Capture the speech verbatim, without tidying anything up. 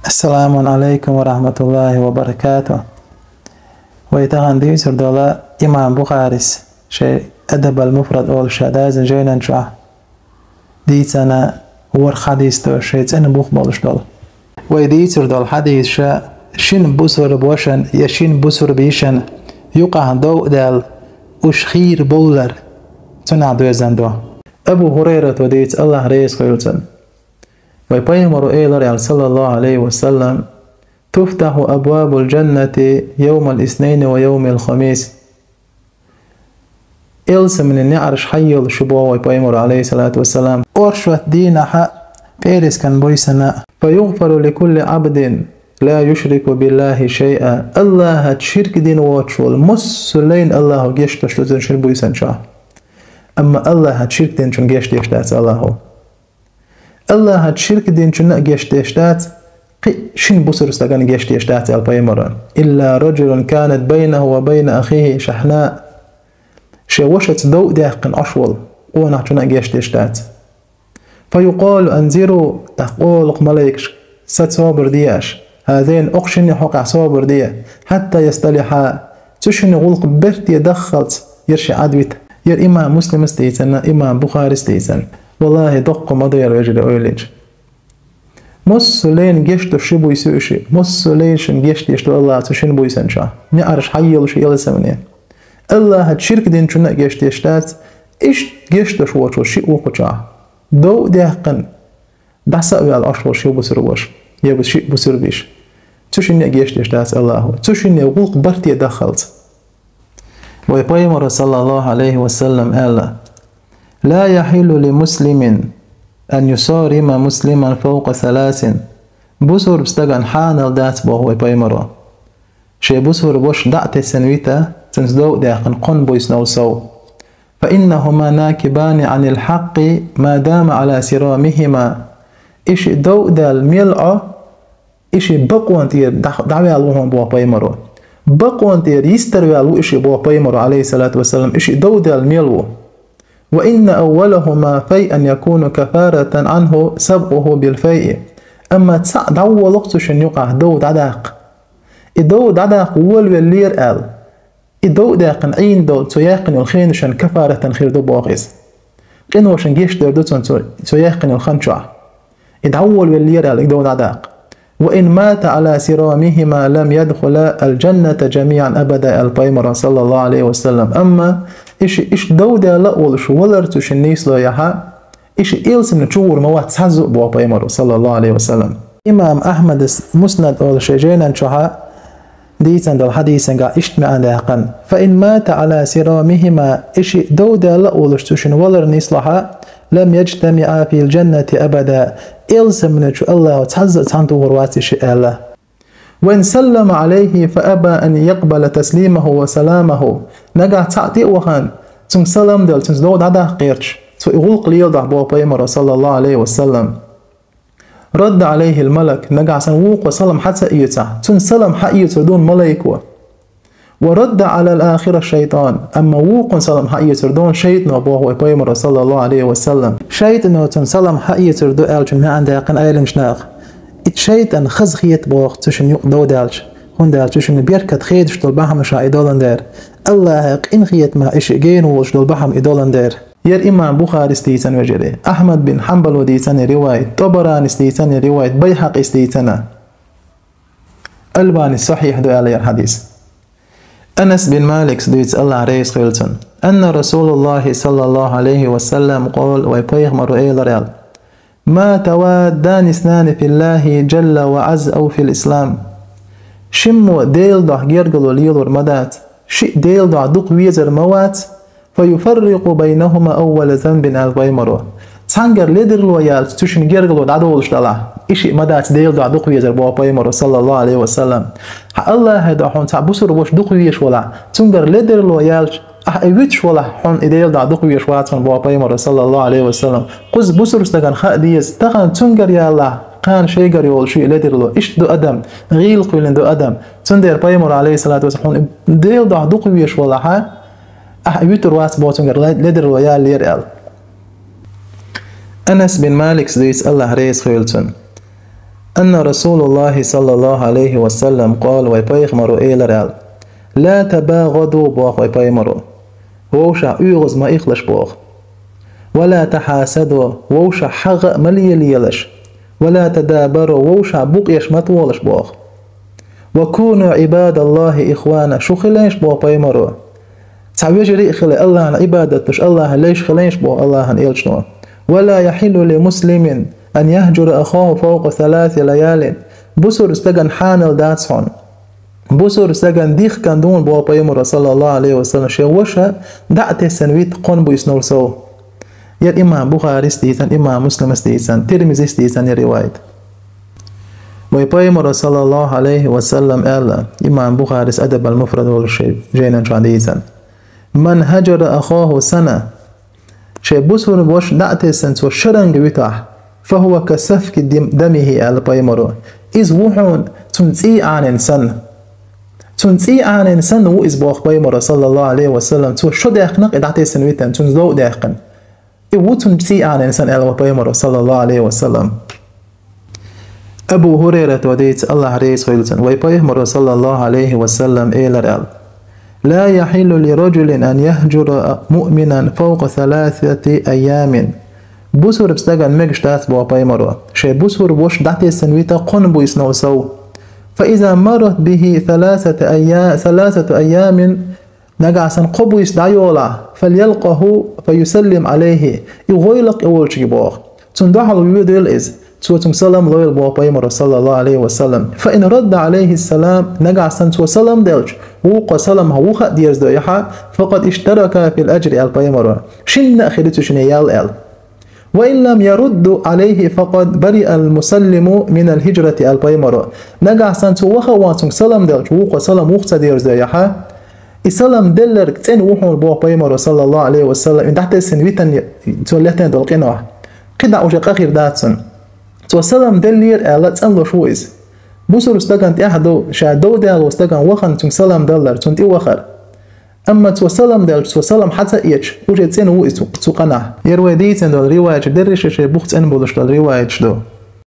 Ассаламу Ӏалайкум ва рахьматуллахӀи ва баракатухӀ. Вай тахан дийцар дола имам Бухарис ший «Адаб ал-Муфрад» олуш ша дазна жайнан чохь дийцина ворхӀ хьадис ду ший цӀена бух болуш долу. Вай дийцар долу хьадис ша шина бусурба вашан я шина бусурба йишан юкъахь дов а даьлла, уьш хийра бовлар, цунах доьзна ду. Абу ХӀурайрата дийца, АллахӀ реза хуьлда цунна. Вай пайхамаро элира аьлла, саллаллахӀу Ӏалайхи ва саллам: «Туфтаху абвабул джаннати йовмал иснайни ва йовмил хамис». Ялсаманин неӀарш хьайелла шу боху вай пайхамаро, Ӏалайхиссалату вассалам, оршот дийнахьа пӀераскан буьйсанна. «Фа югъфару ли кулли Ӏабдин ла юшрику биллахӀи шайъа». АллахӀаца ширк дина воцуш волу массо а лайна АллахӀа гечдеш ду цунна шина буьйсанна чохь. Амма АллахӀаца ширк динчунна гечдеш дац АллахӀа. АллахӀаца ширк динчунна а гечдеш дац, кхин шина бусурба стагана гечдеш дац аьлла пайхамаро. «Илла раджулун канат байнаху ва байна ахихи шахьна». Шен вашаца дов а даьккхина Ӏаш волу къонахчунна а гечдеш дац. «Фа юкъалу анзиру», тӀаккха олу-кх малайкашка: «Са собар де аша, хӀазайна окху шинна хьокъехь собар де, хьатта ясталихьа, цу шинна гӀуллакх берте даххалц яра ши Ӏадвита». Яра имам Муслимас дийцина, имам Бухарис дийцина. ВаллахӀи, доккха ма ду яра, вежарий, ойла йича. Массо а лайна гечдеш ши буьйса ю ши, массо а лайна шина гечдеш ду АллахӀа цу шина буьйсанна чохь. НеӀарш хьайелла шу ялсамане. АллахӀаца ширк динчунна а гечдеш дац, иштта гечдеш воцуш ши ву кху чохь. Дов а даьккхина, дӀаса а ваьлла Ӏаш волу ши бусурба ваша, я ши бусурба йиша. Цу шинна а гечдеш дац АллахӀа. Цу шинна гӀуллакх барте даххалц. Вай пайхамаро, саллаллахӀу Ӏалайхи ва саллам, аьлла: «Ла яхьиллу ли муслимин ан юсарима муслиман фавкъа саласин». Бусурба стагана хьанал дац, боху вай пайхамаро, шен бусурба ваша дӀа а тесна вита, цуьнца дов а даьккхина, кхунна буьйсанал сов. «Фа иннахума накибани Ӏанил хьакъи ма дама Ӏала сирамихима». И ши дов а даьлла мел Ӏо, и ши бакъонан тӀера дӀа-, дӀаваьлла ву хьуна, боху пайхамаро. Бакъонан тӀера йистарваьлла ву и ши, боху пайхамаро, Ӏалайхиссалату вассалам, и ши дов а даьлла мел ву. «Ва инна аввалахума файъан якуну кафаратан Ӏанху сабкъуху бил файъи». Амма цхьаъ дӀаволу-кх цу шинна юкъахь дов дӀадаккха. И дов дӀадаккха волавеллера аьлла, и дов а даьккхина Ӏийна долу цо яьккхина йолу хенашна кафаратан хир ду, боху иза. Къиношна гечдер ду цунна цо, цо яьккхина йолу хан чохь. И дӀаволавеллера аьлла, и дов дӀадаккха. «Ва ин мата Ӏала сирамихима лам ядхула ал-джанната джамиӀан абада», аьлла пайхамаро, саллаллахӀу Ӏалайхи ва саллам. Амма и ши иштта дов даьлла а волуш валар цу шинна нийсло яхьа, и ши ялсамане чу гӀур ма вац цхьазза а, боху пайхамаро, саллаллахӀу Ӏалайхи ва саллам. Имам Ахьмадас Муснад олу шен жайнан чохьа дийцина долу хьадисангахь иштта маьӀна даьккхина: «Фа ин мата Ӏала сирамихима», и ши дов даьлла а волуш цу шинна валар нислахьа, «лам яджтамиӀа фил джаннати абада», ялсамане чу АллахӀа цхьазза а цхьаьна тухур вац и ши аьлла. «Ва ин саллама Ӏалайхи фа аба ан якъбала таслимаху ва саламаху». Нагахь цхьаъ тӀе а вахана, цуьнга салам делла, цуьнца дов дӀадаккха гӀерташ, цо и гӀуллакх леладахь, боху пайхамаро, саллаллахӀу Ӏалайхи ва саллам. «Радда Ӏалайхил малак», нагахь санна вукхо салам хьа ца эцахь, цунна салам хьаэцар ду малайко. «Ва радда Ӏалал ахира шайтан», амма вукхунна салам хьаэцар ду шайтано, боху вай пайхамаро, саллаллахӀу Ӏалайхи ва саллам. Шайтано цунна салам хьаэцар ду аьллачун маьӀна даьккхина Ӏеламнаха: и шайтан хазахета, боху, цу шинна юкъа дов даьлча, хӀунда аьлча цу шинна беркат хедаш долу бахьамашах и долун дера, АллахӀан къинхетамах и ши гена волуш долу бахьана и долун дера. Яра имам Бухарис дийцина, вежарий, Ахьмад бин Хьанбало дийцина ривайт, ТӀабаранис дийцина ривайт, Байхьакъис дийцина. Албанис сахьихь ду аьлла яра хьадис. Анас бин Маликс дуьйцу, АллахӀ реза хуьлда цунна: «Анна РасулаллахӀи саллаллахӀу Ӏалайхи ва саллам къала», вай пайхамаро элира аьлла: «Ма таваддани иснани филлахӀи джалла ва Ӏазза ав фил ислам». Шиммо Делан дуьхьа гергало лелор ма дац, шиъ Делан дуьхьа дукха везар ма вац, «фа юфаррикъу байнахума аввала занбин», аьлла пайхамаро. Цхьаьнгара ледарло яьлча, цу шинна гергало дӀадолуш далахь, и шиъ ма дац Делан дуьхьа дукха везар, боху пайхамаро, саллаллахӀу Ӏалайхи ва саллам. Хьан АллахӀан дуьхьа хьуна цхьа бусурба ваша дукха везаш валахь, цуьнгара ледарло яьлча, ахь и вуьтуш валахь, хьуна и Делан дуьхьа дукха везаш вац хьуна, боху пайхамаро, саллаллахӀу Ӏалайхи ва саллам. Кхуза бусурба стагана хаа деза, тахана цуьнгара ялалахь, кхана шайгара йолуш ю и ледарло. Иштта ду адам, гӀийла кхоьллина ду адам. Цундела пайхамаро, Ӏалайхиссалату вассалам, хьуна Делан дуьхьа дукха везаш валахь, ахь и вуьтур вац, боху, цуьнгара ле-, ледарло ялалера аьлла. Анас бин Маликс дуьйцу, АллахӀ реза хуьлда цунна: أن رسول الله صلى الله عليه وسلم قال, вай пайхамаро элира аьлла: لا تباغضوا, боху вай пайхамаро, вовшах оьгӀаз ма ихалаш, боху. ولا تحاسدوا, вовшах хьагӀ а ма лелаелаш. ولا تدابروا, вовшах букъ еш ма тохалаш, боху. وكونوا عباد الله إخوانا, шу хилайша, боху пайхамаро, цхьа вежарий а хила, Аллахьан Ӏибадат деш, Аллахьан лайш хилайша, боху Аллахьан элчано. ولا يحل لمسلم أن يهجر أخاه فوق ثلاث ليال. Бусург стагана хьанал дац хьуна, бусург стагана дихкан дуна, боху пайхамаро, саллаллаху Ӏалайхи ва саллам, шен ваша дӀа а тесна вита кхо буйсанал сов. Яра имам Бухарис дийцина, имам Муслимас дийцина, Тирмизис дийцина яра ривайт. Вай пайхамаро, саллаллаху Ӏалайхи ва саллам, аьлла, имам Бухарис Адаб ал-Муфрад волчу шен жайнан чохь дийцина: من هجر أخاه سنة, шен бусург ваша дӀа а тесна цо шаранга витахь, فهو كسفك دم-, دمه, аьлла пайхамаро. Иза ву хьуна цуьнан цӀий Ӏанийна санна. Цуьнан цӀий Ӏанийна санна ву иза, боху пайхамаро, саллаллаху Ӏалайхи ва саллам, цо шо даьккхина-кх и дӀа а тесна витина, цуьнан зов а даьккхина. И ву цуьнан цӀий Ӏанийна санна, аьлла вай пайхамаро, саллаллаху Ӏалайхи ва саллам. Абу Хурайрата дийцина, Аллахь реза хуьлда цунна, вай пайхамаро, саллаллаху Ӏалайхи ва саллам, элира аьлла: لا يحل لرجل أن يهجر مؤمنا فوق ثلاثة أيام. Бусург стагана мегаш дац, боху пайхамаро, шен бусург ваша дӀа а тесна вита кхо буйсанал сов. فإذا مرت به ثلاثة أيا-, ثلاثة أيام, нагахь санна кхо буйса дӀайолахь, فليلقه فيسلم عليه, и гӀойла-кх и волчуьнга, боху. Цунна дуьхьал воьдийла иза, цо цуьнга салам лойла, боху пайхамаро, саллаллаху Ӏалайхи ва саллам. فإن رد عليه السلام, нагахь санна цо салам делча, вукхо салам вуха а дерзадойхьа, فقد اشتركا في الأجر, аьлла пайхамаро. Шинна а хир ю цу шинна ял, аьлла. وإن لم يرد عليه فقد برئ المسلم من الهجرة, аьлла пайхамаро. Нагахь санна цо ваха а ваха цуьнга салам делча, вукхо салам вуха ца дерзадойхьа, и салам делларг цӀена ву хьуна, боху пайхамаро, саллаллаху Ӏалайхи ва саллам, и дӀа а тесна витина цо летина долу къинойх. КхидӀа уже къа хир дац цунна. Цо салам деллера аьлла, цӀанлуш ву иза. Бусург стагана тӀехь ду, ша дов даьлла волу стагана вахана цуьнга салам даллар, цунна тӀе вахар. Амма цо салам делча, цо салам хьа ца эцча, уже цӀена ву иза цу, цу къинойх. Яра вай дийцина долу ривайт дерриш а шайн бух цӀена болуш долу ривайташ ду.